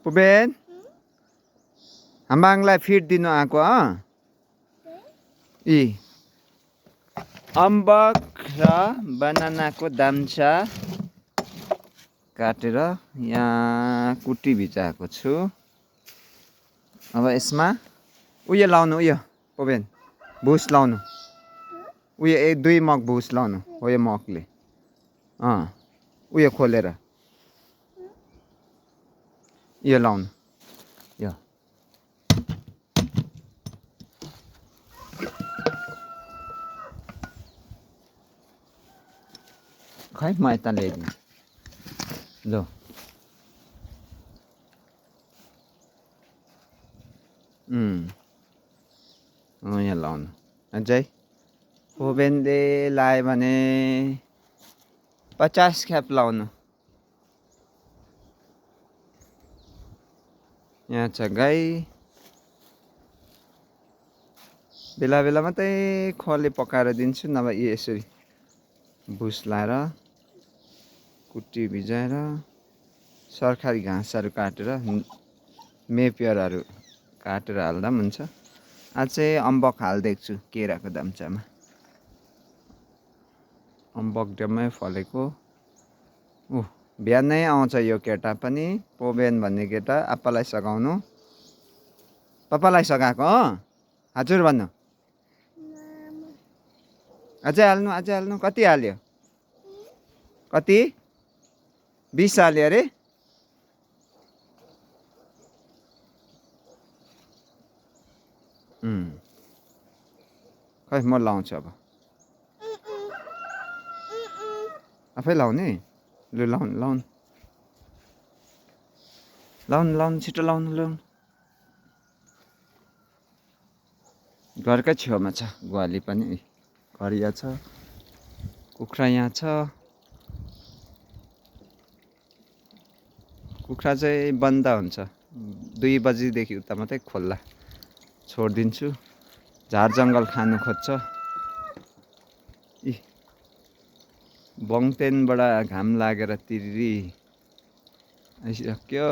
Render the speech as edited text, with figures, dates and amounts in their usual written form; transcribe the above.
पुबेन हाम्बाङलाई feed दिनु आएको यी अम्बक र बनानाको दाम्चा काटेर यहाँ कुटी भिजाएको छु। अब यसमा उयो लाउनु उयो पुबेन भुस लाउनु उयो 1-2 मग भुस लाउनु हो यो मगले उयो खोलेर यो लाउनु यो खै म यता ल्याइदिन्छु ल यहाँ लाउनु अझै पुबेनले लायो भने 50 खेप लाउनु। यहाँ छ गाई बेला बेला मात्रै खले पकाएर दिन्छु नभए यसरी भुस लाएर कुटी भिजाएर सरकारी घाँसहरू काटेर मेपियरहरू काटेर हाल्दा पनि हुन्छ। आज चाहिँ अम्बक हालिदिएको छु केराको दाम्चामा अम्बक डम्मै फलेको बिहानै आउँछ यो केटा पनि पुबेन भन्ने केटा आप्पालाई सघाउनु पापालाई सघाएको हजुर भन्नु अझै हाल्नु कति हाल्यो कति 20 हाल्यो अरे खै म लाउँछु अब आफै लाउने लु लाउनु छिटो लाउनु घरकै छेउमा छ ग्वाली पनि घरिया छ कुखुरा यहाँ छ कुखुरा चाहिँ बन्द हुन्छ 2 बजीदेखि उता मात्रै खोल्ला छोडिदिन्छु झार जङ्गल खानु खोज्छ बङतेनबाट घाम लागेर तिरिरी आइसक्यो।